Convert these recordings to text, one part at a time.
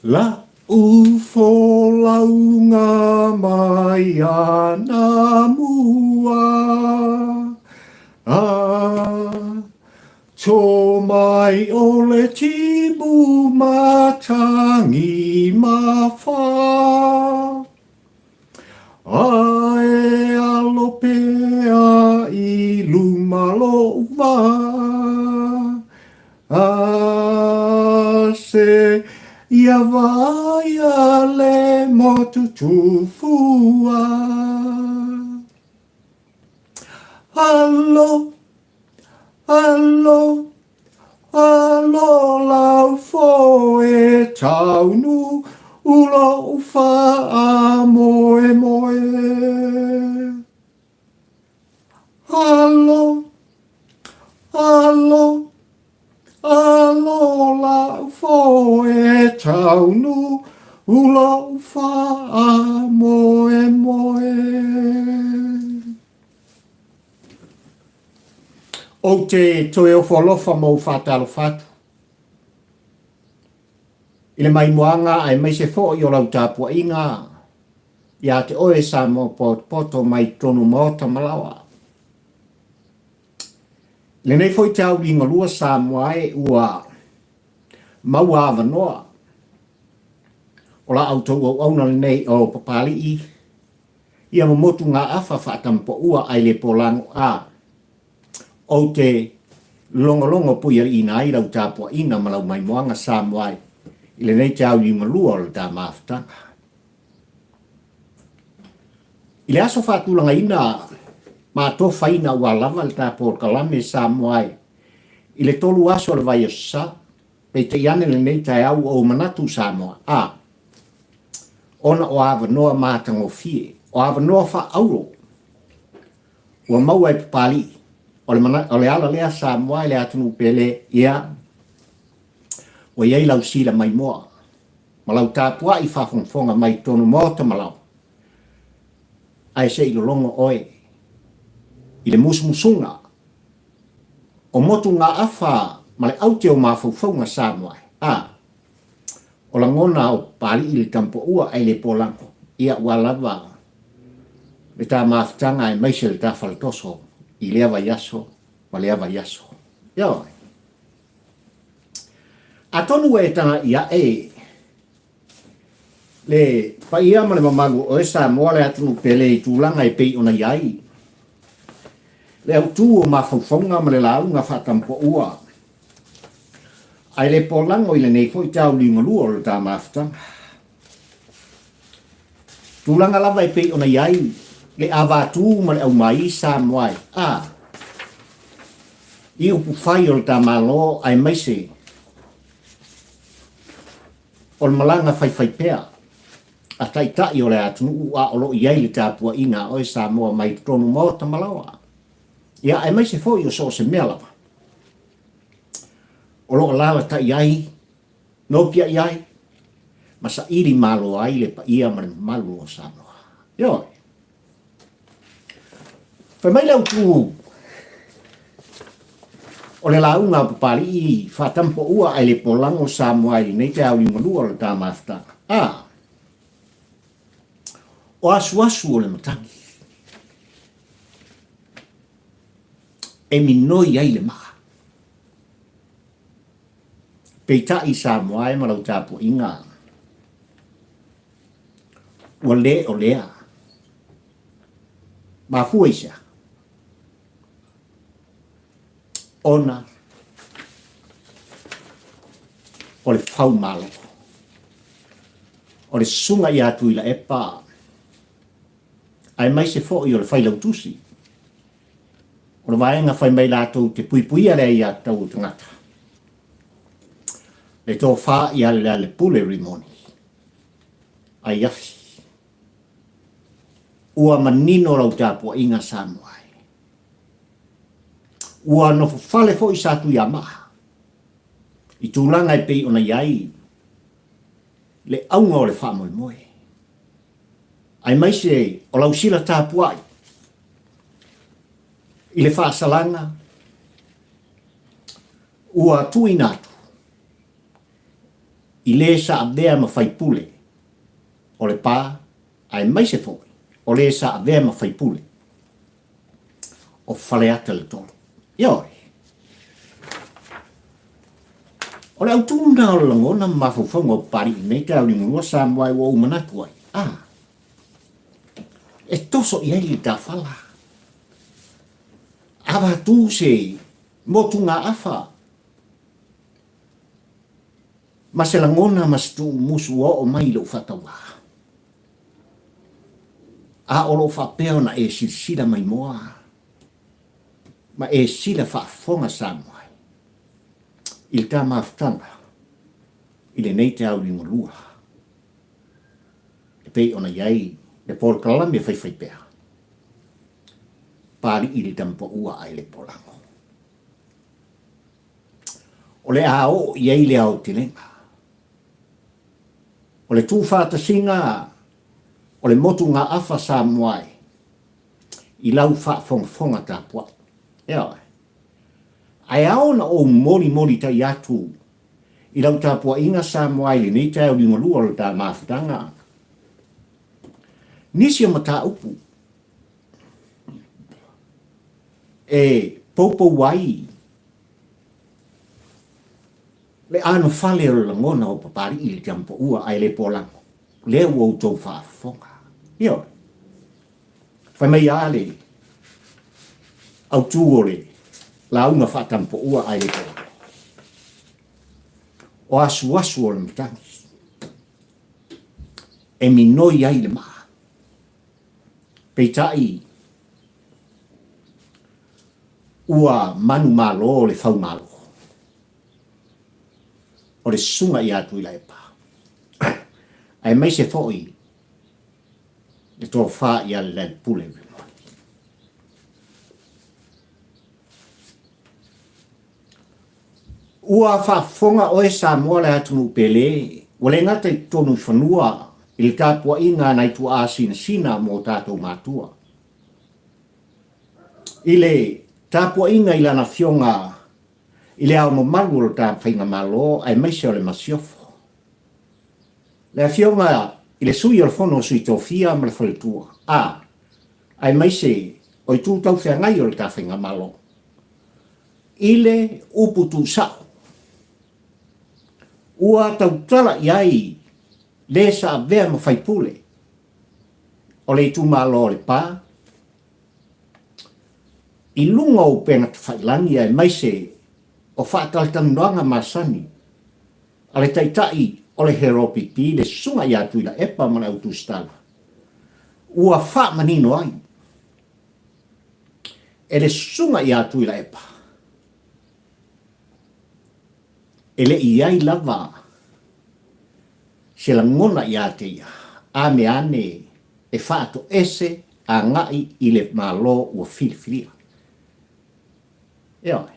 La'u folauga mai anamua, A to mai o le timu matangi ma fa. A e alo pea i luma lo'u vaa, A se ia vaia le motu tufua. Alo, alo, alo lau foe taunu u lo'u faamoemoe. Alo, alo, alo la'u foe taunu u lo'u faamoemoe. Ou te toe ofo alofa ma ou faatalofa atu i le maimoaga aemaise foi o lau tapuaiga ia te oe Samoa potopoto mai totonu o maota ma laoa. I lenei foi tauliga lua Samoa e ua maua avanoa o la outou auauna lenei o Papalii ia ma motugaafa faatamapaua ai le polago a ou te logologo puialiiina ai lau tapuaiga ma lau maimoaga Samoa e i lenei tauliumalua o le ta mafutaga. I le aso faatulagaina ma atofaina ua lava le ta polokalame Samoa e i le tolu aso o le vaiaso sa, peitai ane lenei taeao ua ou manatu Samoa a ona o avanoa matagofie, o avanoa faaauro ua maua e Papalii, o le, mana, o le ala lea Samoa i le atunuu pele, ia, ua i ai lau sila maimoa ma lau tapuai faafogafoga mai totonu maota ma laoa, ae se i lologo oe i le musumusuga o motugaafa ma le aute o mafaufauga Samoa a o lagona o Papalii i le Tampoua ae le Polago, ia ua lava le ta mafutaga aemaise le ta faletoso i lea vaiaso ma lea vaiaso. Ioe. Atonu ua e taga'i a'e le paia ma le mamalu o oe Samoa le atunuu pele i tulaga e pei ona i ai le autū o mafaufauga ma le lauga faatampoua ae le polago i lenei foi tauliugalua o le ta mafutaga. Tulaga lava e pei ona i ai le avatū ma le aumai Samoa e a i upufai o le ta Malo aemaise o le malaga faifaipea a taitai o le atunuu a o lo o i ai le tapuaiga a oe Samoa mai totonu maota ma laoa, ia aemaise foi o so o se mea lava o lo o alalatai ai, nopiai ai, ma saili malo ai le paia ma le mamalu o Samoa. Ioe. Fai mai le autu o le lauga a Papalii faatampoua ae le polago Samoa i lenei taeao liugalua o le ta mafutaga. A o asuasu o le matagi e minoi ai le maa. Peitai Samoa e ma lau tapuaiga ua le o lea. Mafua i se a? Ona o le faumalo. O le susuga ia Tuilaepa aemaise foi o le Failautusi o le vaega fai mai latou te puipuia le aiatatau o tagata. Le tofa ia Lealepule Rimoni Aiafi. Ua manino lau tapuaiga Samoa e. Ua nofofale foi Satuiamaa i tulaga e pei ona i ai le auga o le faamoemoe, aemaise o lau sila tapuai i le faasalaga ua tuuina atu. I lē sa avea ma faipule o Lepa aemaise foi o lē sa avea ma faipule o Faleata le 3. Ioe. O le autu lena o le lagona ma mafaufauga o Papalii i lenei taeao liugalua Samoa ua ou manatu ai, a, e toso i ai le tafala. Avatu se motugaafa ma se lagona ma se tuumusu ua oo mai i lou faatauvaa. A o lo o faapea ona e silasila maimoa ma e sila faafofoga Samoa ai i le ta mafutaga i lenei taeao liugalua e pei ona i ai le polokalame faifaipea Papalii le Tamapaua ae le Polago. O le a oo i ai le aotelega. O le tuufaatasiga o le motugaafa Samoa e i lau faafogafoga tapuai. Ioe. Ae ao ona ou molimolitai atu i lau tapuaiga Samoa i lenei taeao liugalua o le ta mafutaga. Nisi o mataupu e poupou ai le anofale o le lagona o Papalii i le tiamapaua ae le polago, lea ua outou faafofoga. Ioe. Fai mai a le autu o le lauga faatamapaua ae le polago. O asuasu o le matagi e minoi ai le maa. Peitai, ua manumalo le faumalo o le susuga ia Tuilaepa, aemaise foi le tofa ia Lealailepule Rimoni. Ua faafofoga oe Samoa le atunuu pele, ua le gata i totonu i fanua i le tapuaiga a nai tuaa sinasina mo tatou matua. I le tapuaiga i lana afioga i le Ao Mamalu o le ta Faigamalo aemaise o le Masiofo. Le afioga i le Sui o le Fono a Sui Tofia ma le Faletua, a, aemaise o itu taufeagai o le ta Faigamalo. I le upu tuusao, ua tautala i ai le sa avea ma faipule o le itumalo o Lepa i luga o upega tafailagi aemaise o faatalatalanoaga masani a le Taitai o le HRPP le Susuga ia Tuilaepa ma le Au Tusitala, ua faamanino ai e le Susuga ia Tuilaepa e le i i ai lava se lagona ia te ia, ane ane e faatoese agai i le Malo ua filifilia. Ioe.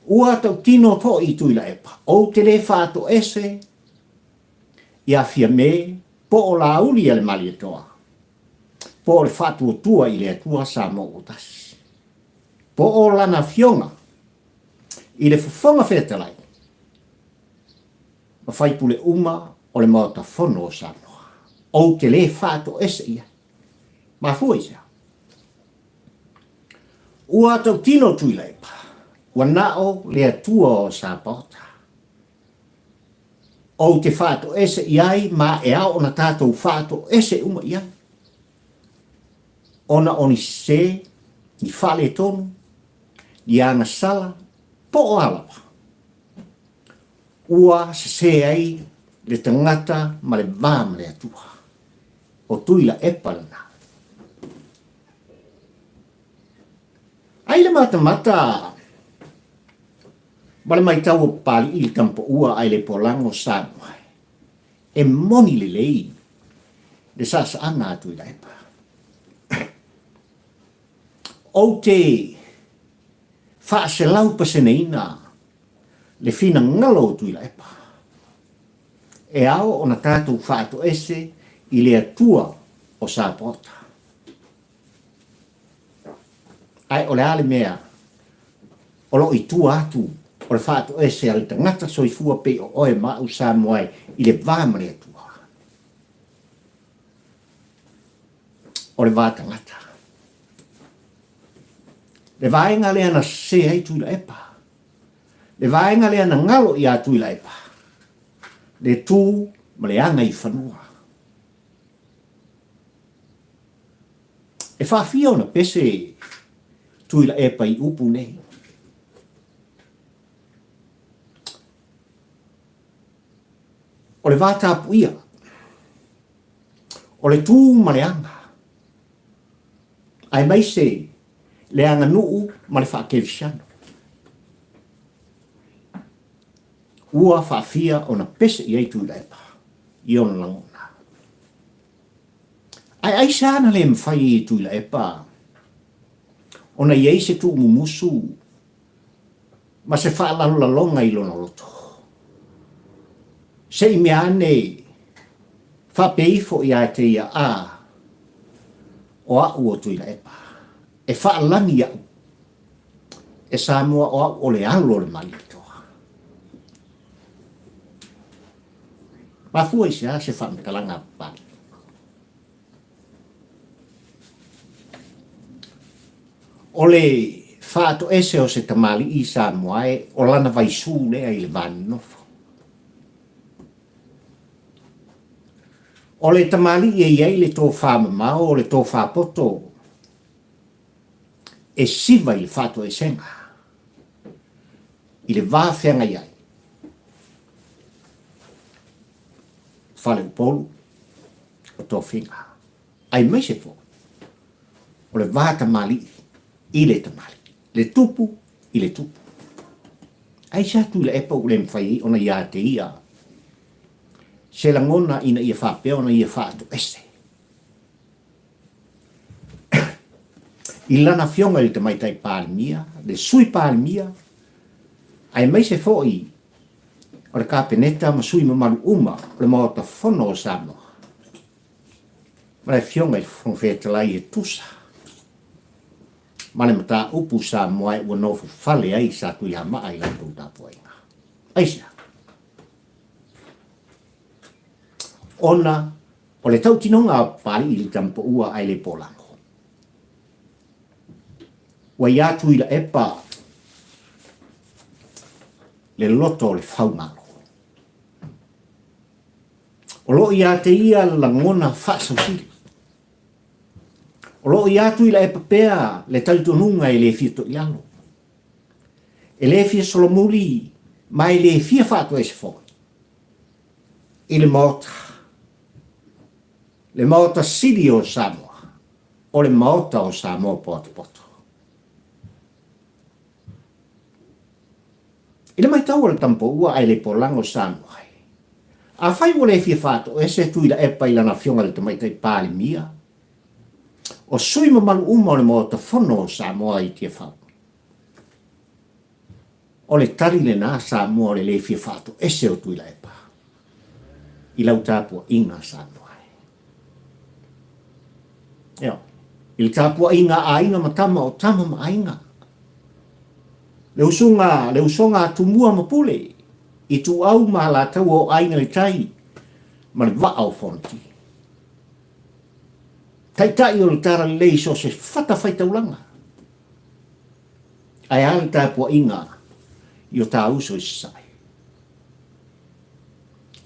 Ua tautino foi i Tuilaepa, ou te le faatoese ia Fiame po o Laauli a le Malietoa, po o le Faatuatua i le Atua Samoa ua Tasi, po o lana afioga i le Fofoga Fetalai ma faipule uma o le Maota Fono o Samoa. Ou te le faatoese i ai. Mafua i se a? Ua tautino Tuilaepa, ua nao le Atua o Sapaota. Ou te faatoese i ai ma e ao ona tatou faatoese uma i ai. Ona o ni sese, ni faaletonu, ni agasala, po o a lava. Ua sese ai le tagata ma le va ma le Atua. O Tuilaepa lena. Ai le matamata ma le maitau o Papalii i le tamapaua ae le polago Samoa e moni lelei le saasaaga a Tuilaepa. Ou te 400%ina le finagalo o Tuilaepa. E ao ona tatou faatoese i le Atua o Sapaota. Ae o le a le mea o lo o i tua atu O le faatoese a le tagata soifua pei o oe ma au Samoa e i le va ma le Atua. O le va tagata. Le vaega lea na sese ai Tuilaepa. Le vaega lea na galo ia Tuilaepa. Le tu ma le aga i fanua. E faafia ona pese Tuilaepa i upu nei. O le va tapuia, o le tu ma le aga, aemaise le aganuu ma le faakerisiano. Ua faafia ona pese i ai Tuilaepa i ona lagona. Ae aisea na le mafai ai e Tuilaepa ona i ai se tuumumusu ma se faalalolaloga i lona loto? Se i mea ane faapea ifo ia te ia, A, o au o Tuilaepa, e faalagi au e Samoa o au o le alo o le Malietoa. Mafua i se a se faamatalaga a Papalii? O le faatoese o se tamalii i Samoa e o lana vaisū lea i le va nonofo. O le tamalii e i ai le tofa mamao o le tofa poto e siva i le faatoesega i le va feagai ai Faleupolu o Tofiga, aemaise foi o le va tamalii i le tamalii, le tupu i le tupu. Aisea Tuilaepa ua le mafai ai ona ia te ia se lagona ina ia faapea ona ia faatoese i lana afioga i le Tamaitai Palemia, le Sui Palemia, aemaise foi o le Kapeneta ma sui mamalu uma o le Maota Fono o Samoa, ma le Afioga i le Fofoga Fetalai e tusa ma le mataupu Samoa ua nofo fale ai Satuiamaa i la outou tapuaiga. Aisea? Ona o le tautinoga a Papalii i le Tamapoua ae le Polago. Ua ia Tuilaepa le loto o le faumalo. O lo o ia te ia le lagona faasausili. O lo o ia Tuilaepa pea le talitonuga e le fia toilalo, e le fia solomuli ma e le fia faatoese foi i le Maota, le Maota Sili o Samoa, o le Maota o Samoa Potopoto. I le matau a le Tamapoua ae le Polago Samoa ai, afai ua le fia faatoese Tuilaepa i lana afioga i le Tamaitai Palemia, o sui mamalu uma o le Maota Fono o Samoa i Tiafau, O le tali lena Samoa o le le fia faatoese o Tuilaepa i lau tapuaiga Samoa e. Eo, i le tapuaiga a aiga ma tama o tama ma aiga. Le usuga, le usoga a Tumua ma Pule, Ituau ma Alataua o Aiga i le Tai ma le Vaa o Fonoti. Taitai o le Talalelei i so o se fatafaitaulaga. Ae a le tapuaiga i o ta uso i Sasae?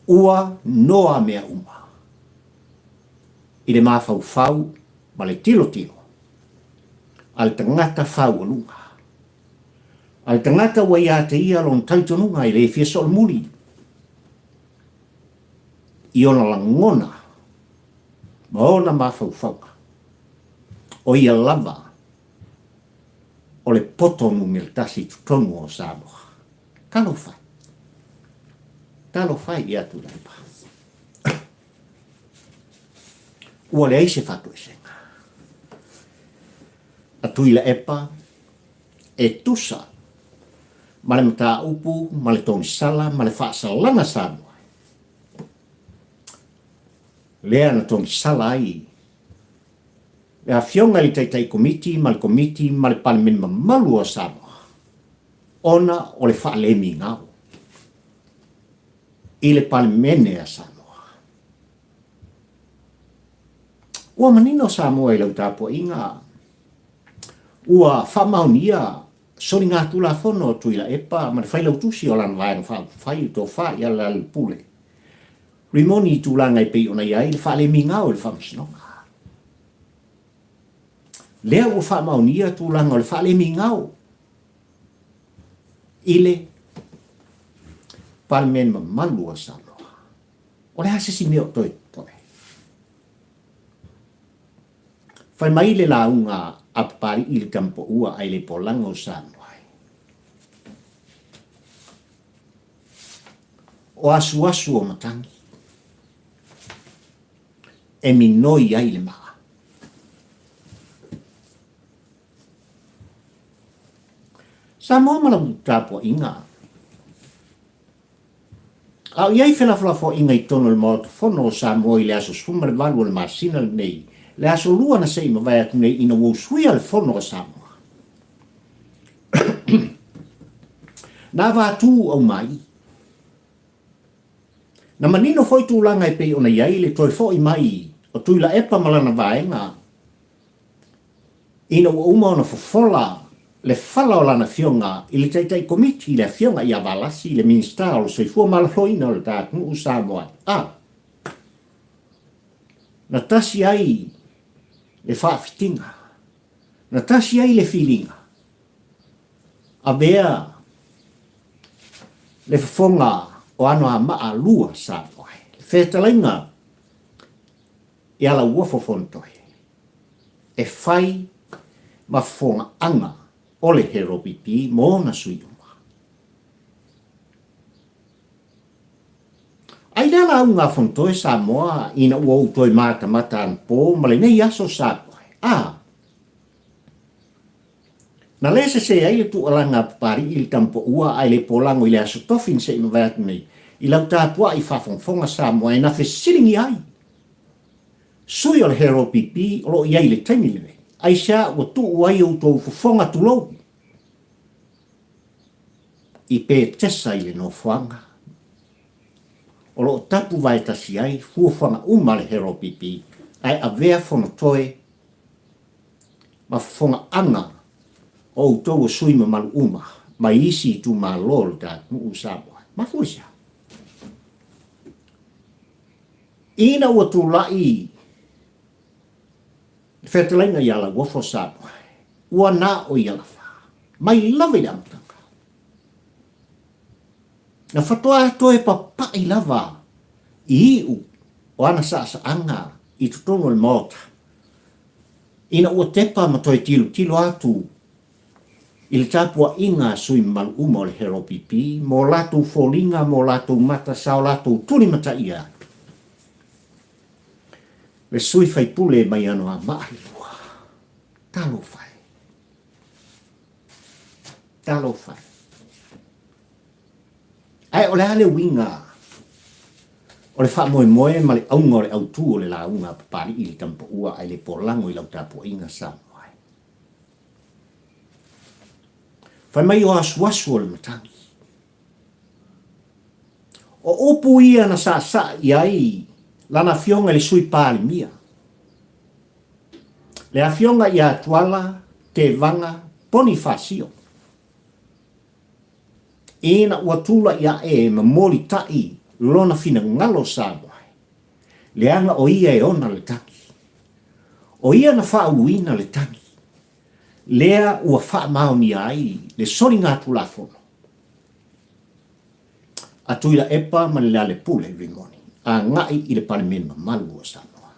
Ua noa mea uma i le mafaufau ma le tilotilo a le tagata faualuga, a le tagata ua ia te ia lona talitonuga e le fia solomuli i ona lagona ma ona mafaufauga, o ia lava o le poto numera tasi i totonu o Samoa. Talofa e. Talofa e ia Tuilaepa. Ua leai se faatoesega. A Tuilaepa e tusa ma le mataupu ma le togisala ma le faasalaga Samoa. Lea na togisala ai Le Afioga i le Taitai Komiti ma le Komiti ma le Palemene mamalu o Samoa. ona o le faalemigao i le Palemene a Samoa. Ua manino Samoa i lau tapuaiga, ua faamaonia soligatulafono a Tuilaepa ma le Failautusi o lana Vaega Faaupufai, le Tofa ia Lealailepule Rimoni i tulaga e pei ona i ai le faalemigao i le Faamasinoga. Lea ua faamaonia tulaga o le faalemigao i le Palemene mamalu a Samoa. O le a se isi mea o toe totoe? Fai mai le lauga a Papalii i le Tamapoua ae le polaga o Samoa ai. O asuasu o matagi e minoi ai le maa. Samoa ma lau tapuaiga. A o i ai felafolafoaiga i totonu o le Maota Fono o Samoa i le aso 18 o le masina lenei, le aso Lua na se i mavae atu nei ina ua usuia le Fono a Samoa. Na avatu aumai. Na manino foi tulaga e pei ona i ai le toe foi mai o Tuilaepa ma lana vaega Ina ua uma ona fofola le fala o lana afioga i le Taitai Komiti, le Afioga ia Valasi, le Minisita o le Soifua Maloloina o le ta atunuu Samoa a na tasi ai le faafitiga, na tasi ai le filiga, avea le fofoga o Anoamaa 2 Samoa, le fetalaiga ia Lauofo Fonotoe. e fai ma fogaaga o le HeroPP mo ona sui uma. Ai lea lauga a Fonotoe Samoa ina ua ou toe matamata anapo ma lenei aso Samoa e a Na le sese ai le tuualaga a Papalii i le Tamapoua ae le polago i le aso tofi na se i mavae atu nei i lau tapuai faafogafoga Samoa e na fesiligia ai Sui o le HeroPP o lo o i ai i le taimi lenei, aisea ua tuu ai outou fofoga tulou i Petesa i le nofoaga o lo o tapu vaetasi ai fuafuaga uma a le HeroPP ae avea fonotoe ma fofogaaga o outou o sui mamalu uma mai isi itumalo o le ta atunuu o Samoa. Mafua i se a? Ina ua tulai le fetalaiga ia Lauofo Samoa, ua na o ia lava, mai lava i le amataga. Na faatoa toe papai lava i iu o ana saasaaga i totonu o le Maota, ina ua tepa ma toe tilotilo atu i le tapuaiga a sui mamalu uma o le HeroPP mo latou foliga, mo latou mata sa o latou tulimataia ai le sui faipule mai Anoamaa i lua. Talofa e. Talofa e. Ae o le a le uiga o le faamoemoe ma le auga o le autu o le lauga a Papalii i le Tamapoua ae le polago i lau tapuaiga Samoa e. Fai mai o asuasu o le matagi. O upu ia na saasaa i ai lana afioga i le Sui Palemia, le afioga ia Tuala Tevaga Ponifasio, ina ua tulai ae e momolitai lona finagalo Samoa, leaga o ia e ona le tagi. O ia na faauluina le tagi, lea ua faamaonia ai le soligatulafono a Tuilaepa ma le Lealepule Rimoni agai i le Palemene mamalu o Samoa.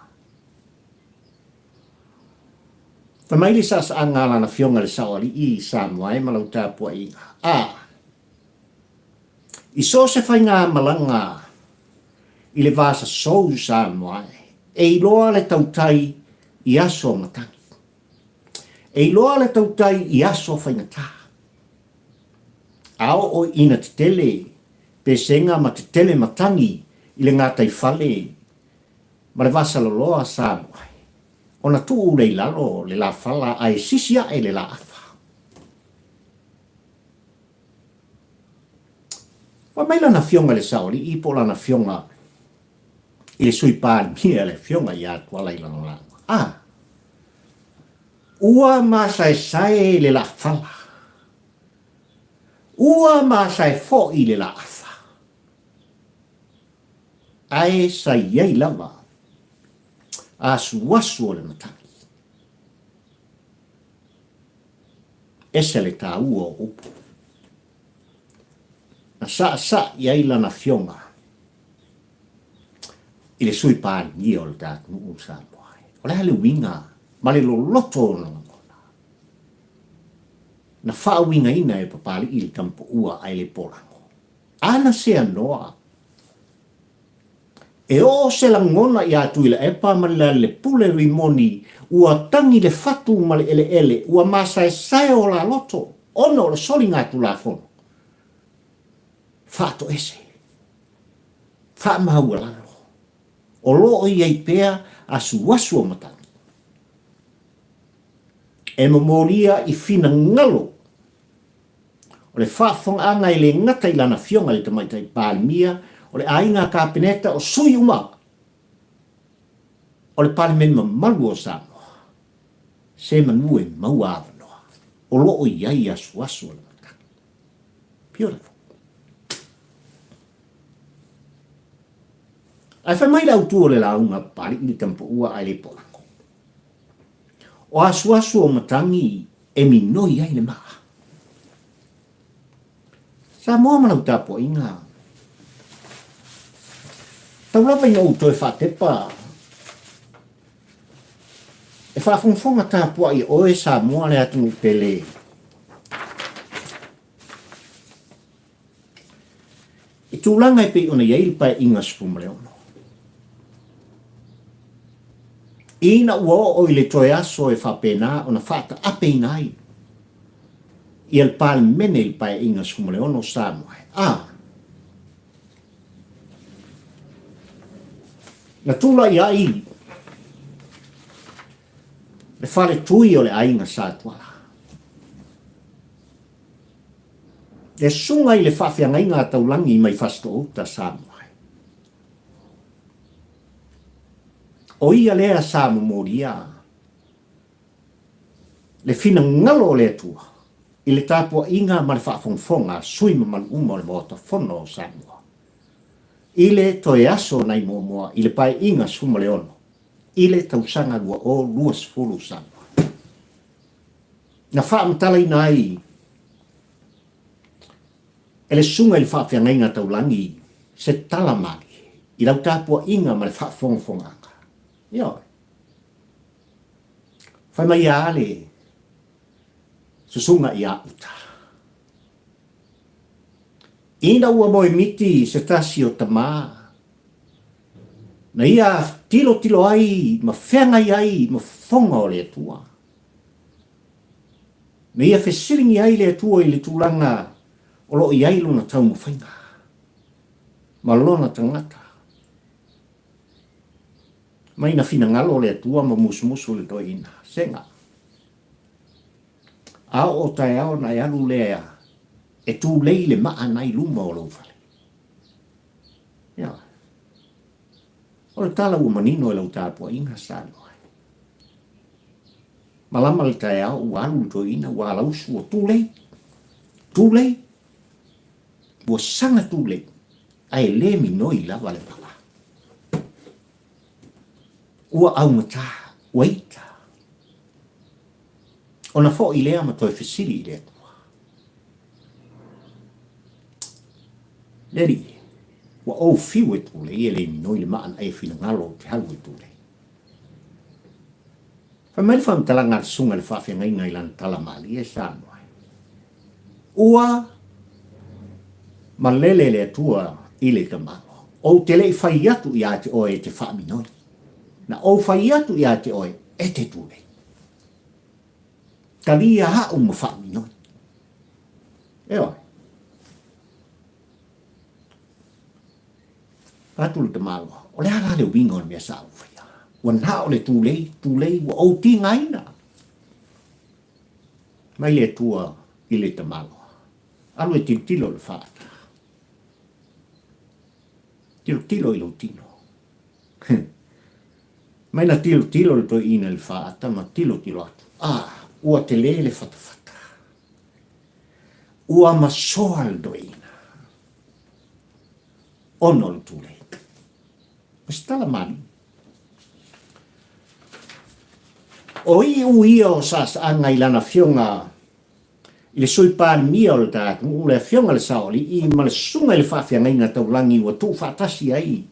Fai mai le saasaaga a lana afioga i le Saoalii i Samoa e ma lau tapuaiga, a i so o se faigamalaga i le va sasou Samoa e iloa le tautai i aso matagi. E iloa le tautai i aso faigata. A oo ina tetele pesega ma tetele matagi i le gataifale ma le vasaloloa Samoa, ona tuu lea i lalo le lafala ae sisi ae le laafa. Fai mai lana afioga i le Saoalii po o lana afioga i le Sui Palemia le afioga ia Tuala i lana lauga, a, Ua masaesae le lafala, ua masae foi le laafa, ae sa i ai lava asuasu o le matagi. Ese le taua o upu. Na saasaa i ai lana afioga i le Sui Palemia o le ta atunuu o Samoa. O le a le uiga ma le loloto o ona lagona? Na faauigaina e Papalii le Tamapuua ae le Polago. A na seanoa E oo se lagona iā Tuilaepa ma Lealailepule Rimoni ua tagi le fatu ma le eleele ua masaesae o la loto ona o le soligatulafono faatoese, faamaualalo o lo o i ai pea asuasu o matagi e momolia i finagalo O le faafofogaaga e le gata i lana Afioga i le Tamaitai Palemia, o le Aiga Kapeneta, o sui uma o le Palemene mamalu o Samoa, se manu e maua avanoa o lo o i ai asuasu o le matagi. Beautiful. Ae fai mai le autu o le lauga a Papalii le Tamapuua ae le Polago. O asuasu o matagi e minoi ai le maa. Samoa ma lau tapuaiga. Tau lava ina ou toe faatepa e faafogafoga tapuai e oe Samoa le atunuu pele. I tulaga e pei ona i ai le Paeaiga 16. Ina ua oo i le toe aso e faapena ona faataapeina ai ia le Palemene i le Paeaiga 16 o Samoa, a na tulai ai le faletui o le aiga Sa Tuala. Le susuga i le faafeagaiga a Taulagi mai Fasitoouta, Samoa. O ia lea sa momolia le finagalo o le Atua i le tapuaiga ma le faafogafoga a sui mamalu uma o le Maota Fono o Samoa i le toe aso nai muamua i le Paeaiga 16 i le tausaga 2020 Samoa. Na faamatalaina ai e le Susuga i le Faafeagaiga Taulagi se tala malie i lau tapuaiga ma le faafogafogaaga. Ioe. Fai mai a le Susuga ia Uta. Ina ua moemiti se tasi o tama, na ia tilotilo ai ma feagai ai ma fofoga o le Atua. Na ia fesiligia ai le Atua i le tulaga o lo o i ai lona taumafaiga ma lona tagata. Mai na finagalo le Atua ma musumusu le toeaina, Sega, a oo taeao ona e alu lea e tulei le maa na i luma o lou fale. Ioe. O le tala ua manino e lau tapuaiga, Samoa. Malama le taeao ua alu le toeaina ua alausu ua tulei, tulei, ua saga tulei, ae le minoi lava le pala. Ua augata, ua ita. Ona foi lea ma toe fesili i le Atua. Le Alii, ua ou fiu e tulei e le minoi le maa na e finagalo ou te alu e tulei. Fai mai le faamatalaga a le susuga i le faafeagaiga i lana tala malie, Samoa e. Ua malele le Atua i le tamalo. Ou te le i fai atu ia te oe e te faaminoi. Na ou fai atu ia te oe e te tulei. Talia au ma faaminoi. Ioe. Fai atu le tamaloa, O le a la le uiga o le mea sa ou faia? Ua na o le tulei, tulei, ua ou tigaina mai le Atua i le tamaloa. Alu e tilotilo i le faata. Tilotilo i lou tino. Mai na tilotilo le toeaina i le faata ma tilotilo atu, a, ua tele le fatafata. Ua masoa le toeaina ona o le tulei. O se tala malie. O iu ia o saasaaga i lana afioga i le Sui Palemia o le ta atunuu, le Afioga i le Saoalii ma le Susuga i le Faafeagaiga Taulagi ua tuufaatasi ai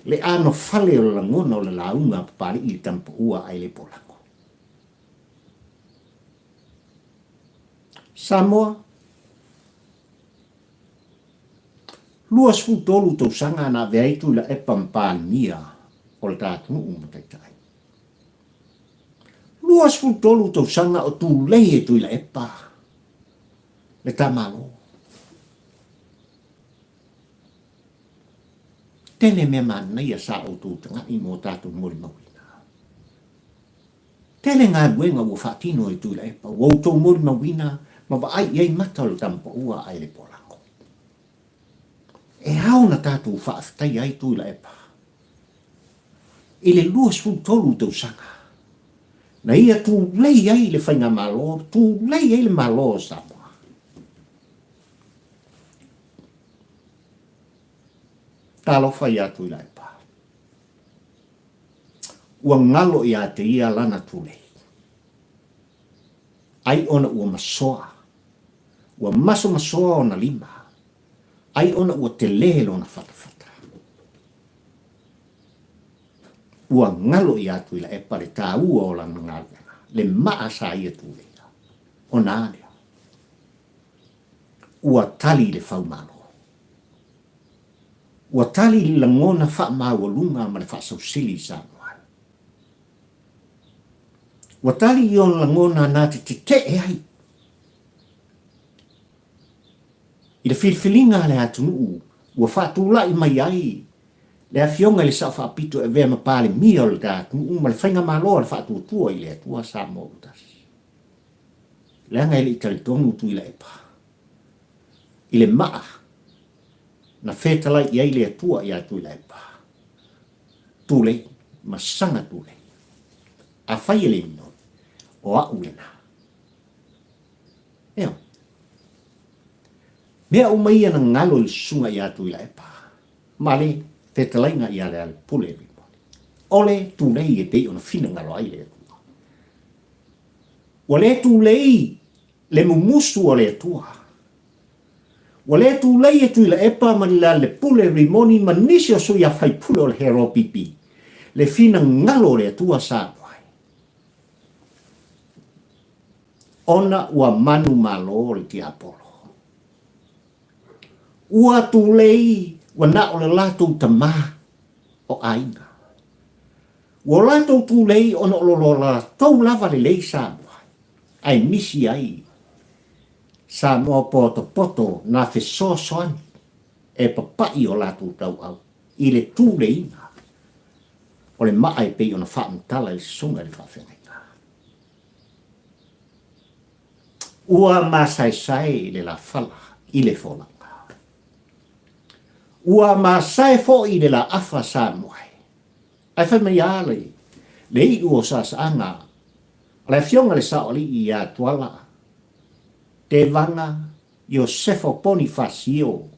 le anofale o le lagona o le lauga a Papalii i le Tamapaua ae le Polago. Samoa, 23 tausaga na avea ai Tuilaepa ma Palemia o le ta atunuu ma Taitai. 23 tausaga o tulei e Tuilaepa le ta Malo. Tele mea manaia sa outou taga'i mo tatou molimauina. Tele galuega ua faatino e Tuilaepa ua outou molimauina ma vaai i ai mata o le tamapaua ae le polago. E ao na tatou faafetaia ai Tuilaepa i le 23 tausaga na ia tulei ai le Faigamalo, tulei ai le Malo o Samoa. Talofa ia Tuilaepa. Ua galo ia te ia lana tulei. Ai ona ua masoa, ua masomasoa ona lima, ai ona ua tele lona fatafata. Ua galo ia Tuilaepa le taua o lana galuega, le maa sa ia tuleia. Ona a lea? Ua tali le faumalo. Ua tali le lagona faamaualuga ma le faasausili i Samoa. Ua tali i ona lagona na te tetee ai i le filifiliga a le atunuu ua faatulai mai ai le Afioga i le Sao Faapito e avea ma Palemia o le ta atunuu ma le Faigamalo a le Faatuatua i le Atua Samoa ua Tasi. Leaga e le i talitonu Tuilaepa i le maa na fetalai i ai le Atua ia Tuilaepa, tulei ma saga tulei. Afai e le minoi, o a'u lena. Ioe. Mea uma ia na galo i le susuga ia Tuilaepa ma le fetalaiga ia Lealepule Rimoni. O le tulei e pei ona finagalo ai le Atua. Ua le tulei le mumusu o le Atua. Ua le tulei e Tuilaepa ma Lealepule Rimoni ma nisi o sui afaipule o le HRPP le finagalo o le Atua sa alu ai. Ona ua manumalo le tiapolo. Ua tulei ua na o le latou tama o aiga. Ua latou tulei ona o lo latou lava lelei Samoa, ae misi ai Samoa potopoto na fesoasoani e papaʻi o latou tauau i le tuleiga o le maa e pei ona faamatala e le Susuga i le Faafeagaiga. Ua masaesae le lafala i le folauga. Ua masae foi le laafa Samoa e. Ae fai mai a le, le iu o saasaaga a le Afioga i le Saoalii ia Tuala Tevaga Iosefo Ponifasio,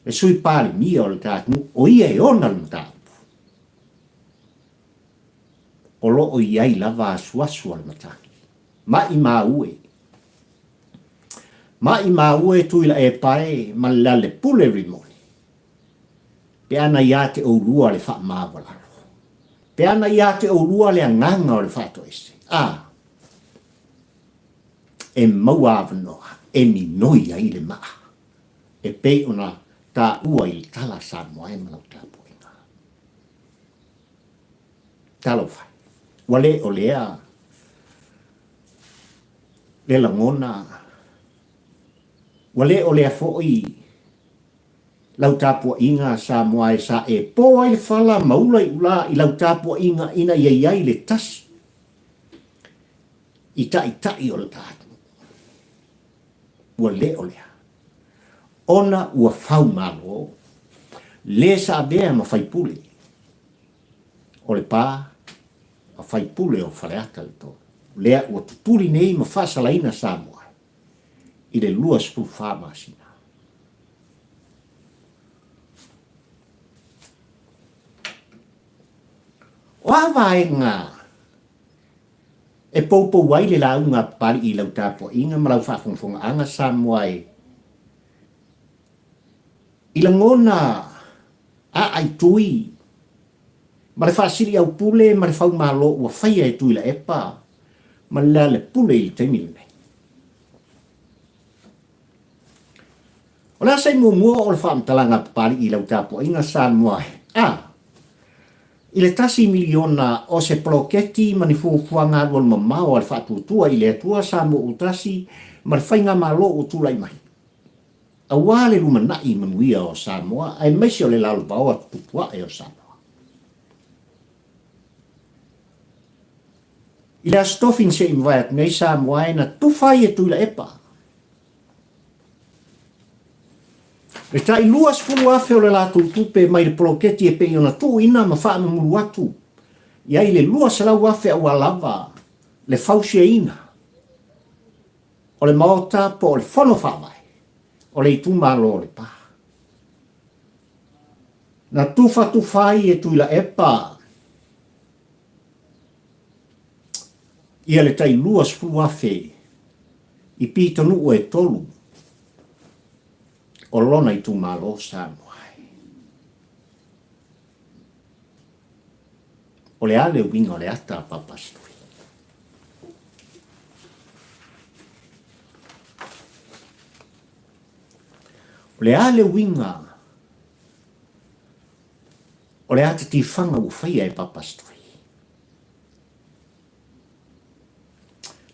le Sui Palemia o le ta atunuu, o ia e ona le mataupu. O lo o i ai lava asuasu a le matagi. Maʻimau e. Maʻimau e Tuilaepa e ma le Lealepule Rimoni. Pe ana iā te ʻoulua le faamaualalo. Pe ana iā te ʻoulua le agaga o le faatoese. A! E maua avanoa e minoi ai le maa e pei ona taua i le tala Samoa e ma lau tapuaiga. Talofa e, ua le o lea le lagona, ua le o lea foi lau tapuaiga Samoa e sa e po ai le fala ma ula i ula i lau tapuaiga ina ia i ai le tasi i taitai o le ta atunuu. Ua le o lea. Ona ua faumalo. Le sa avea ma faipule o Lepa ma faipule o Faleata le 3, lea ua tutuli nei ma faasalaina Samoa i le 24 masina. O a vaega e poupou ai le lauga a Papali'i i lau tapuaiga ma lau faafogafogaaga Samoa e i lagona aai tui ma le faasiliaupule ma le faumalo ua faia e Tuilaepa ma Lealepule i le taimi lenei. O le asa i muamua o le faamatalaga a Papali'i i lau tapuaiga Samoa e a i le tasi miliona o se poloketi ma ni fuafuaga alualu mamao a le Faatuatua i le Atua Samoa ua tasi ma le Faigamalo ua tulai mai aua le lumanai manuia o Samoa aemaise o le lalovaoa tutupu ae o Samoa. I le Aso Tofi na se i mavae atu nei Samoa e na tufa ai e Tuilaepa Le tai 20,000 o le latou tupe mai le poloketi e pei ona tuuina ma faamamulu atu i ai le 200,000 aua lava le fausiaina o le Maota po o le Fono Faavae o le itumalo o Lepa. Na tufatufa ai e Tuilaepa ia le tai 20,000 i pitonuu e tolu o lona itumalo Samoa ai. O le a le uiga o le ata a Papa Stui? O le a le uiga o le ata tifaga ua faia e Papa Stui?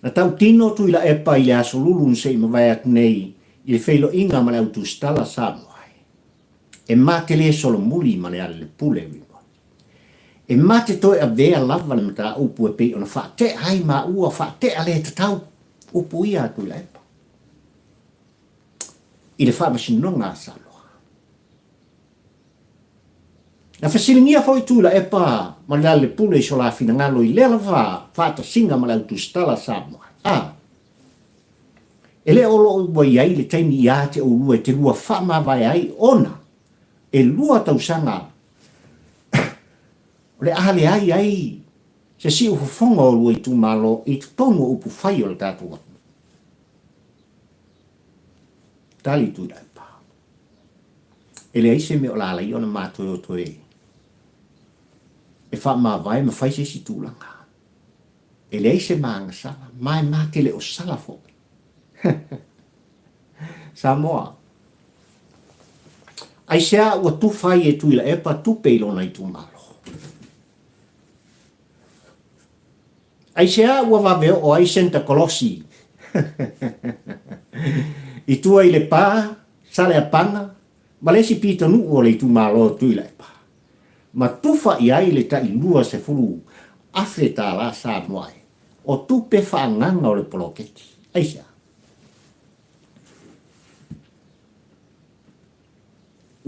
Na tautino Tuilaepa i le Aso Lulu na se i mavae atu nei i le feiloaiga ma le au tusitala Samoa e ma te le solomuli ma le Alelepule Remote. E ma te toe avea lava le mataupu e pei ona faatea ai maua faatea le tatau, upu ia a Tuilaepa i le Faamasinoga a Samoa. Na fesiligia foi Tuilaepa ma Lealailepule i so la finagalo i lea lava faatasiga ma le au tusitala Samoa. A. E le o lo o ua i ai le taimi iā te oulua e te lua faamavae ai ona e lua tausaga o le a leai ai se siufofoga o lua itumalo i totonu o upufai o le tatou atunuu. Tali Tuilaepa. E leai se mea o la alai ona matou o toe e faamavae ma fai se isi tulaga. E leai se magasala, ma e ma te le o sala foi. Samoa. Aisea ua tufa ai e Tuilaepa tupe i lona itumalo? Aisea ua vave oo ai Senta Kolosi i tua i Lepa, Saleapaga ma le isi pitonuu o le itumalo o Tuilaepa, ma tufa i ai le tai 20 afe tala Samoa e o tupe faaagaga o le poloketi. Aisea?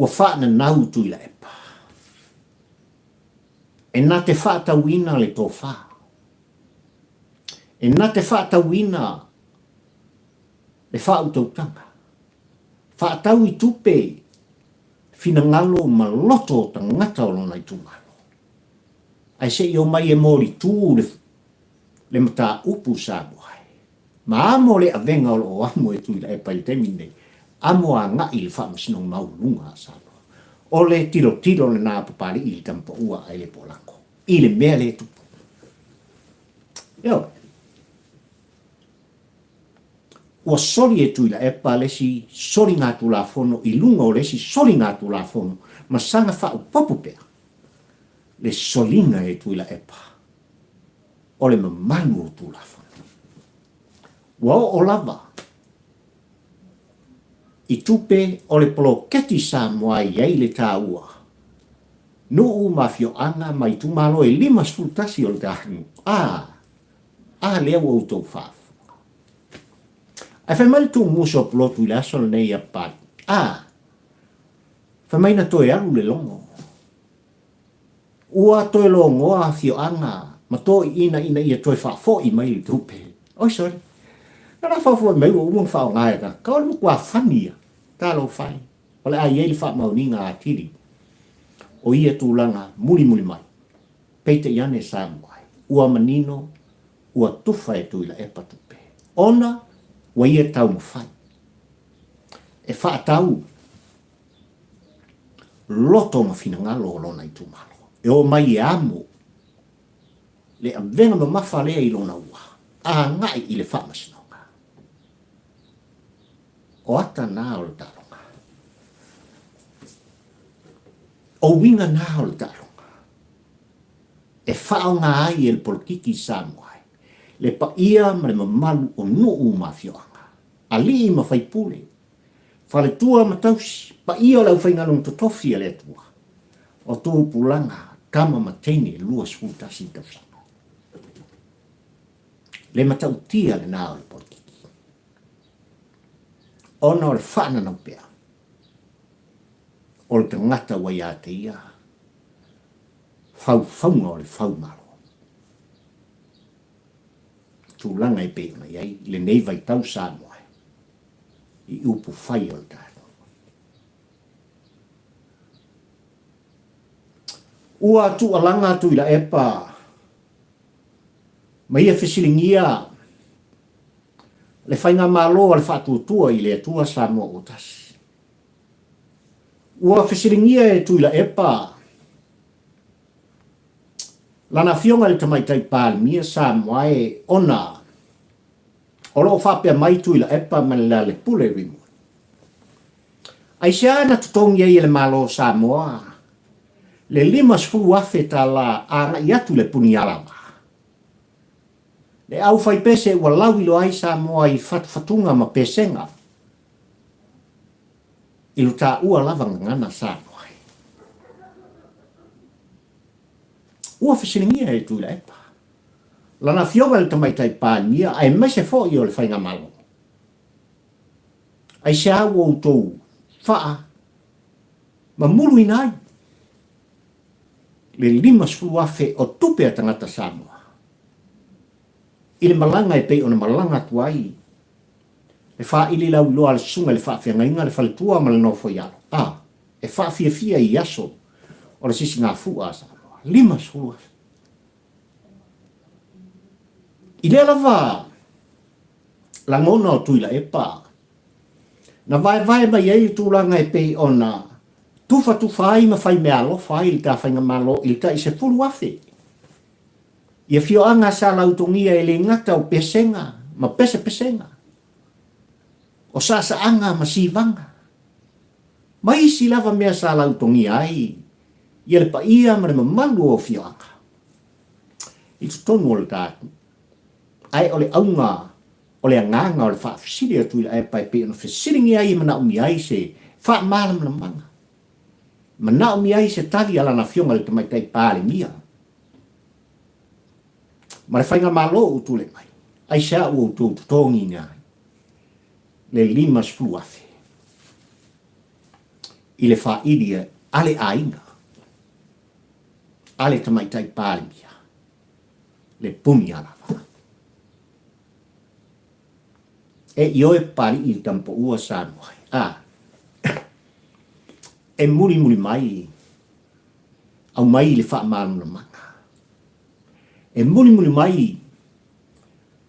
Ua faananau Tuilaepa. E na te faatauina le tofa. E na te faatauina le faautautaga. Faatau i tupe finagalo ma loto o tagata o lona itumalo. Ae se i omai e molitu le, le mataupu Samoa e. Ma amo le avega o lo o amo e Tuilaepa i le taimi lenei, amo agai i le Faamasinoga Maualuluga a Samoa. O le tilotilo lena a Papali'i i le tamapaua ae le polako i le mea lea e tupu. Ioe. Ua soli e Tuilaepa le isi soligatulafono i luga o le isi soligatulafono ma saga faaopoopo pea le soliga e Tuilaepa o le mamalu o Tulafono. Ua oo lava i tupe o le poloketi Samoa e i ai le taua, nuu ma afioaga ma itumalo e 51 o le tatou a, a lea ua outou faafofoga. Ae fai mai le tuumuso o Pulotu i le aso lenei ia Papalii, a, Fai mai na toe alu le logo. Ua toe logoa afioaga ma toeaiina ina ia toe faafoi mai le tupe. Oi sole! Na la faafoi mai ua uma ona faaaoga e tagata. O le matua fani ia. Talofa e. O le a i ai le faamaoniga atili o ia tulaga mulimuli mai. Peitai ane Samoa e, ua manino ua tufa e Tuilaepa tupe, ona ua ia taumafai e faatau loto ma finagalo o lona itumalo e omai e amo le avega mamafa lea i lona ua agai i le faamasinoga. O ata na o le taaloga. O uiga na o le taaloga e faaaoga ai e le polokiki Samoa ai le paia ma le mamalu o nuu ma afioaga, alii ma faipule, faletua ma tausi, paia o le aufaigaluega totofi a le Atua, o tupulaga, tama ma teine 21 tausaga. Le matautia lena o le polokiki ona o le faananau pea o le tagata ua ia te ia faufauga o le faumalo. Tulaga e pei ona i ai lenei vaitau Samoa i upu fai o le tatou. Ua tuualaga Tuilaepa ma ia fesiligia le Faigamalo a le Faatuatua i le Atua Samoa ua Tasi. Ua fesiligia e Tuilaepa lana afioga i le Tamaitai Palemia Samoa e ona o lo o faapea mai Tuilaepa ma le Lealepule Rimoni. Aisea na totogi ai e le Malo o Samoa le $50,000 tala agai atu i le Punialava? Le aufaipese ua lauiloa ai Samoa i fatufatuga ma pesega i lo taua lava gagana Samoa. Ua fesiligia e Tuilaepa lana afioga i le Tamaitai Palemia aemaise foi o le Faigamalo. Aisea ua outou faa mamuluina ai le 50,000 o tupe a tagata Samoa i le malaga e pei ona malaga atu ai le faaili lauiloa a le susuga i le faafeagaiga, le faletua ma le nofoialo, a e faafiafia i aso o le sisigafua a Samoa. 50,000. I lea lava lagona o Tuilaepa, na vaevae mai ai le tulaga e pei ona tufatufa ai ma faimeaalofa ai le ta faigamalo i le tai 10,000 i afioaga sa lautogia e le gata o pesega ma pesepesega, o saasaaga ma sivaga, ma isi lava mea sa lautogia ai ia le paia ma le mamalu o afioaga i totonu o le ta atunuu. Ae o le auga o le agaga o le faafesili a Tuilaepa e pei ona fesiligia ai e manaomia ai se faamalamalamaga, manaomia ai se tali a lana Afioga i le Tamaitai Palemia ma le Faigamalo ua tulai mai, aisea ua outou totogiina ai le 50,000 i le faili a le aiga a le Tamaitai Palemia le puni alava. E ioe Papali'i i le tamapaua Samoa ai, a e mulimuli mai aumai le faamalamalamaga. E mulimuli mai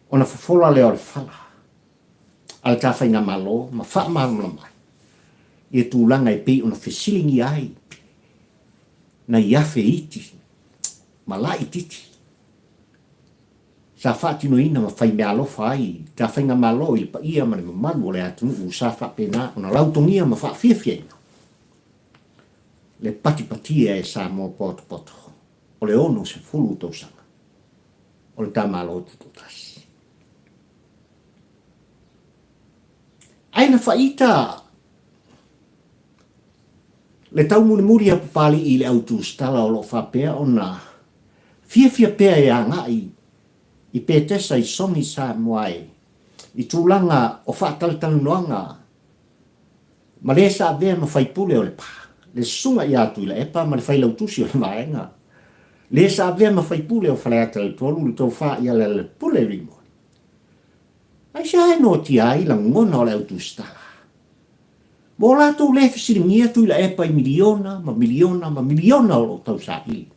ona fofola lea o le fala a le ta faigamalo ma faamalamalama ai ia tulaga e pei ona fesiligia ai nai afe iti ma laititi sa faatinoina ma faimeaalofa ai ta faigamalo i le paia ma le mamalu o le atunuu sa faapena ona lautogia ma faafiafiaina le patipatia e Samoa potopoto o le 60 tausaga o le ta Malo Tutoatasi. Ae na faita le taumulimuli a Papali'i i le au tusitala o lo o faapea ona fiafia pea e agai i Petesa i Sogi Samoa e i tulaga o faatalatalanoaga ma le sa avea ma faipule o Lepa. le Susuga ia Tuilaepa ma le Failautusi o le Vaega, le sa avea ma faipule o Faleata le 3, le Tofa ia Lealailepule Rimoni. Aisea e noatia ai lagona o le au tusitala? Mo latou le fesiligia Tuilaepa i miliona ma miliona ma miliona o lo o tausaili.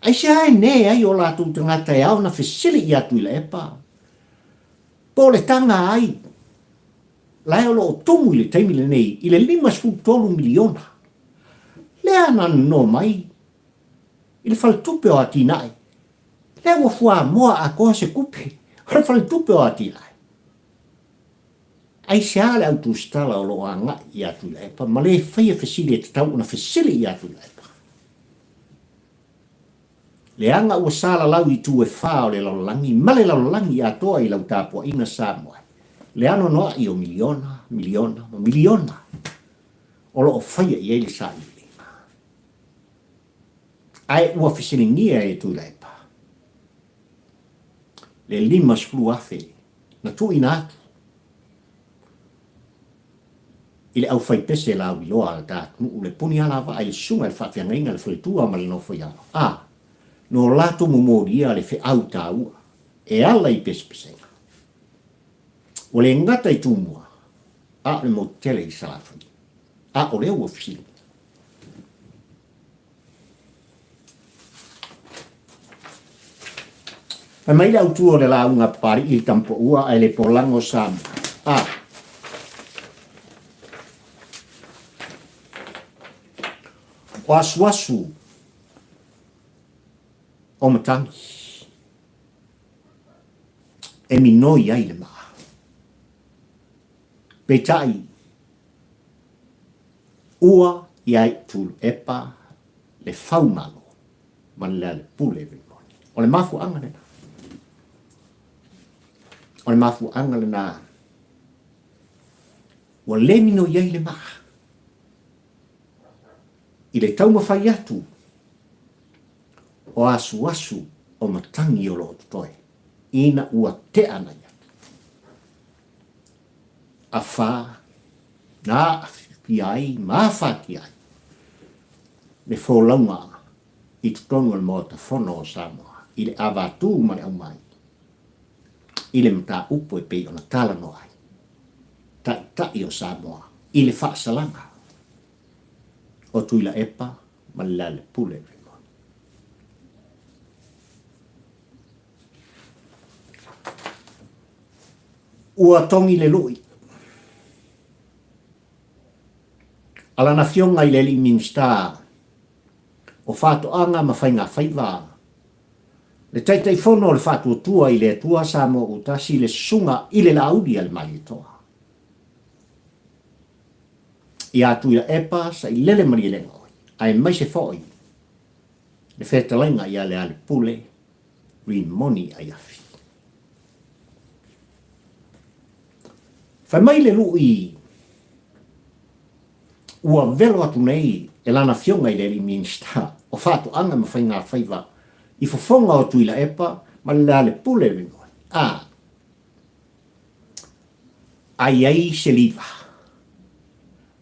Aisea e nē ai o latou tagata e ao ona fesili ia Tuilaepa? Po o le taga ai lae o lo o tumu i le taimi lenei i le $53 miliona lea na nono mai i le Faletupe o Atinae, lea ua fuamoa atoa se tupe o le Faletupe o Atinae. Aisea le au tusitala o lo o agai ia Tuilaepa ma le faia fesili e tatau ona fesili ia Tuilaepa? Leaga ua salalau i itu e fa o le lalolagi ma le lalolagi atoa i lau tapuaiga Samoa le anoanoai o miliona, miliona ma miliona o lo o faia i ai le sailiiliga. Ae ua fesiligia e Tuilaepa le 50,000 na tuuina atu i le aufaipese lauiloa a le ta atunuu, le puni alavaa i le susuga i le faafeagaiga, le faletua ma le nofoialo, a no latou momolia le feau taua e ala i pesepesega. Ua le gata i Tumua, a o le motu tele i Salafai. A o lea ua fesiligia. Fai mai le autu o le lauga a Papalii i le Tamupoua ae le polago Samoa. A. O asuasu o matagi e minoi ai le maa. Peitai, Ua i ai Tuilaepa le faumalo ma le Lealepule Rimoni. O le mafuaaga lena. O le mafuaaga lena ua le minoi ai le maa i le taumafai atu o asuasu o matagi o lo o totoe ina ua tea nai atu. Afa na aafia ai ma afatia ai le folauga i totonu o le Maota Fono o Samoa i le avatū ma le aumai i le mataupu e pei ona talanoa ai Taitai o Samoa i le faasalaga o Tuilaepa ma le Lealepule Raymond. Ua togi le lui a lana afioga i le alii Minisita o Faatoaga ma Faigafaiva, le Taitaifono o le Faatuatua i le Atua Samoa Ua Tasi, le Susuga i le Laauli a le Malietoa, ia Tuilaepa Sailele Malielegaoi, aemaise foi le fetalaiga ia Lealepule Rimoni Aiafi. Fai mai le lui ua velo atu nei e lana afioga i le alii Minisita o Faatoaga ma Faigafaiva i fofoga o Tuilaepa ma le Lealepule Rimoni, a a i ai se liva,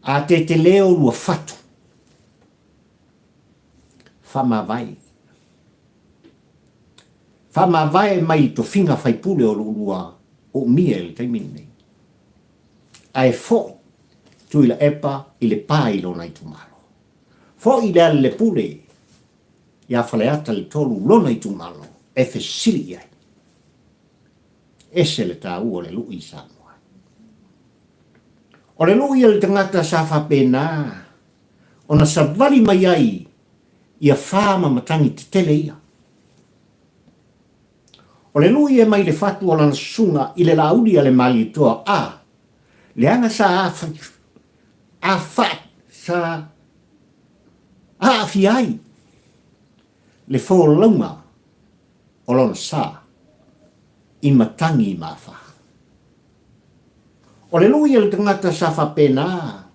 a tetele o lua fatu, faamavae. Faamavae mai i tofiga faipule o loulua uumia i le taimi lenei. Ae foi Tuilaepa i le pa i lona itumalo. Foi i Lealailepule ia Faleata le 3 lona itumalo e fesili i ai. Ese le taua o le lui i Samoa. O le lui a le tagata sa faapena ona savali mai ai ia fa ma matagi tetele ia. O le lui e mai le fatu o lana susuga i le lauli a le Malietoa a leaga sa a fa sa aafia ai le folauga o lona sa i matagi ma afa. O le lui a le tagata sa faapena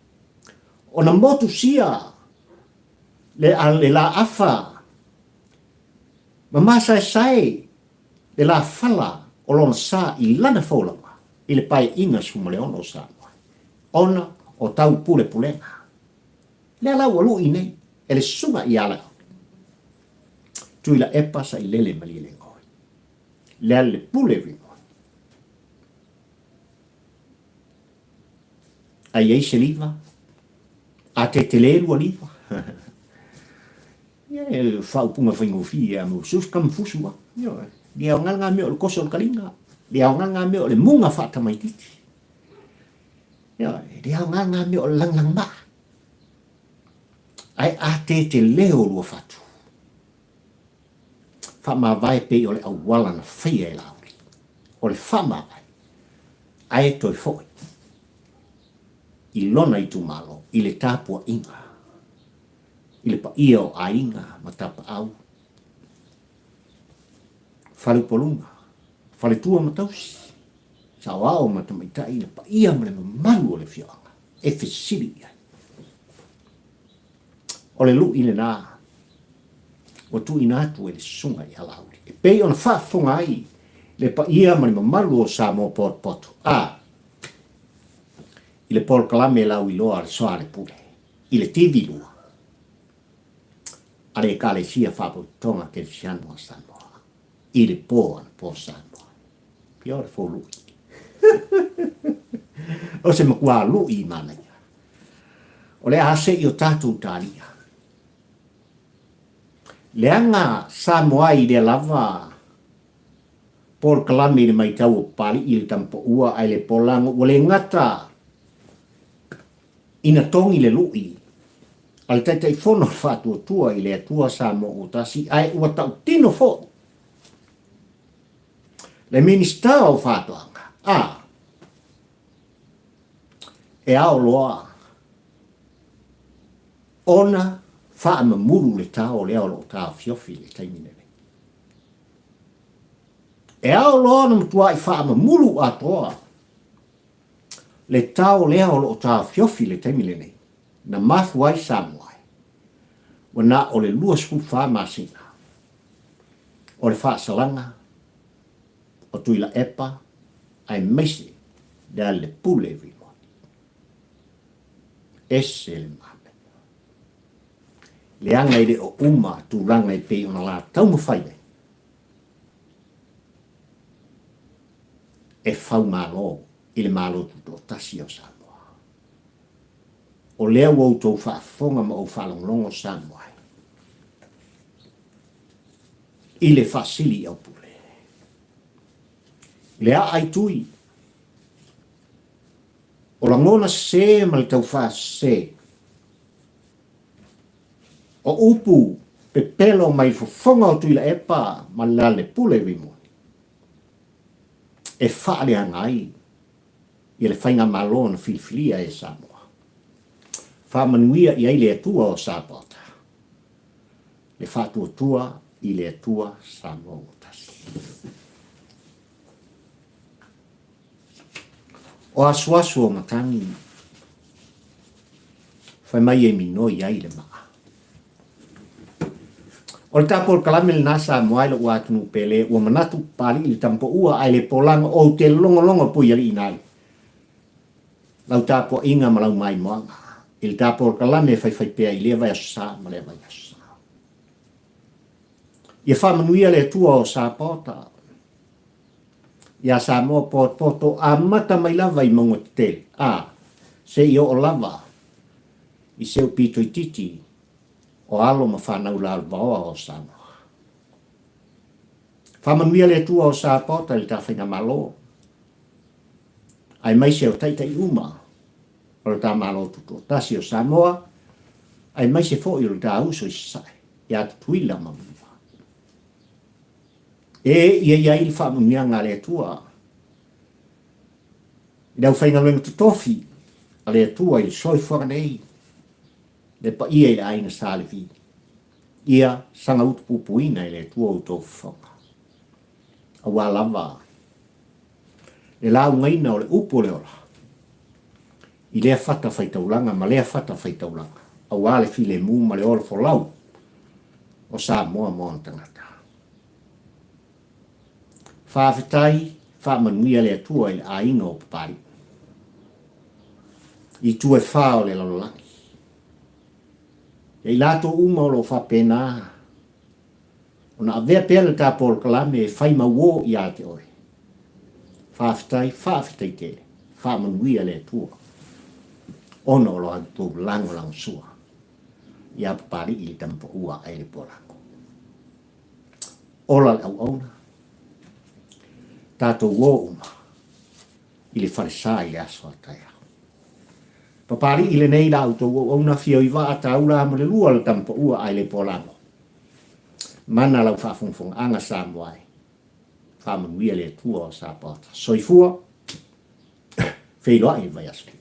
ona motusia le a le la afa ma masaesae le la fala o lona sa i lana folauga i le paeaiga 16 o Samoa, ona o taupulepulega. Lea la ua lu'i nei e le susuga ia Laauli. Tuilaepa Sailele Malielegaoi. Lealailepule Rimoni. A i ai se liva? A tetele lua liva? Ia e faaupuga faigofie a mo susu ka mafusu a. Ioe. Le aoga ngā mea o le koso o le kaliga. Le aoga ngā mea o le muga faatamaitiiti. Ioe. Le aoga ngā mea o le lagilagi maa. Ae a tetele o lua fatu. Faamavae pei o le auala na faia e Laauli. O le faamavae, ae toe foi i lona itumalo i le tapuaiga i le paia o aiga ma tapaau, faleupoluga, faletua ma tausi, saoao ma tamaitai, le paia ma le mamalu o le afioaga e fesili i ai. O le lui lena ua tuuina atu e le Susuga ia Laauli e pei ona faafofoga ai le paia ma le mamalu o Samoa potopoto a i le polokalame lauiloa a le Soalepule i le TV 2 a le Ekalesia Faapotopotoga Kerisiano a Samoa i le po anapo Samoa. Beautiful lui. O se makuā lui manaia. O le a se i o tatou talia. Leaga Samoa i lea lava polokalame i le maitau o Papali'i i le Tamapaua ae le Polago ua le gata ina togi le lu'i a le Taitaifono o le Faatuatua i le Atua Samoa ua tasi ae ua tautino foi le Minisita o Faatoaga a E ao loa ona faamamulu le tao lea o lo o taofiofi i le taimi lenei. E ao loa ona matuai faamamulu atoa le tao lea o lo o taofiofi i le taimi lenei, na mafua ai Samoa ua na o le 24 masina o le faasalaga o Tuilaepa aemaise Lealailepule Rimoni. Ese le manaia. Leaga e le o uma tulaga e pei ona la taumafai ai e fau malo i le Malo Tutoatasi o Samoa. O lea ua outou faafofoga ma ou faalogologo Samoa ai i le faasili i Aupule. I le aa i tui, o lagona sese ma le taufasese, o upu pepelo mai fofoga o Tuilaepa ma Lealailepule Rimoni, e faaleaga ai ia le faigamalo na filifilia e Samoa. Faamanuia i ai le Atua o Sapaota. Le faatuatua i le Atua Samoa ua tasi. O asuasu o matagi fai mai e minoi ai le maa. O le tapolokalame lena Samoa i lou atunuu pele ua manatu Papalii le tamapaua ae le polaga ou te logologo pui alii nai lau tapuaiga ma lau maimoaga i le tapolokalame e faifai pea i lea vaiaso sa ma lea vaiaso sa. Ia faamanuia le Atua o Sapaota iā Samoa potopoto amata mai lava i mauga tetele, a, seia oo lava i se pito itiiti o alo ma fanau lalovaoa o Samoa. Faamanuia le Atua o Sapaota i le ta faigamalo, aemaise o taitai uma o le ta Malo Tutoatasi o Samoa, aemaise foi o le ta uso i Sasae, ia Tutuila ma Manua. E ia i ai le faamanuiaga a le Atua i le aufaigaluega totofi a le Atua i le soifuaga nei, le paia i le aiga Sa Levi. Ia saga utupupuina e le Atua outou fofoga, aua lava le laugaina o le upu o le ola i lea fata faitaulaga ma lea fata faitaulaga, aua le filemu ma le ola folau o Samoa ma ona tagata. Faafetai, faamanuia le Atua i le aiga o Papalii. I itu e fā o le lalolagi. Ia i latou uma o lo o faapena ona avea pea le ta polokalame e fai mauō ia te oe. Faafetai, faafetai tele. Faamanuia le Atua ona o lo outou lagolagosua ia Papalii le tama paua a Ailepoalago. Ola le auauna, tatou o uma i le falesa i le aso a taeao. Papalii lenei la outou auauna fio i vaa taula ma le lua le tama paua a Ailepoalago. Mana lau faafogafogaaga Samoa e. Faamanuia le Atua o Sapaota. Soifua, feiloai i le vaiaso.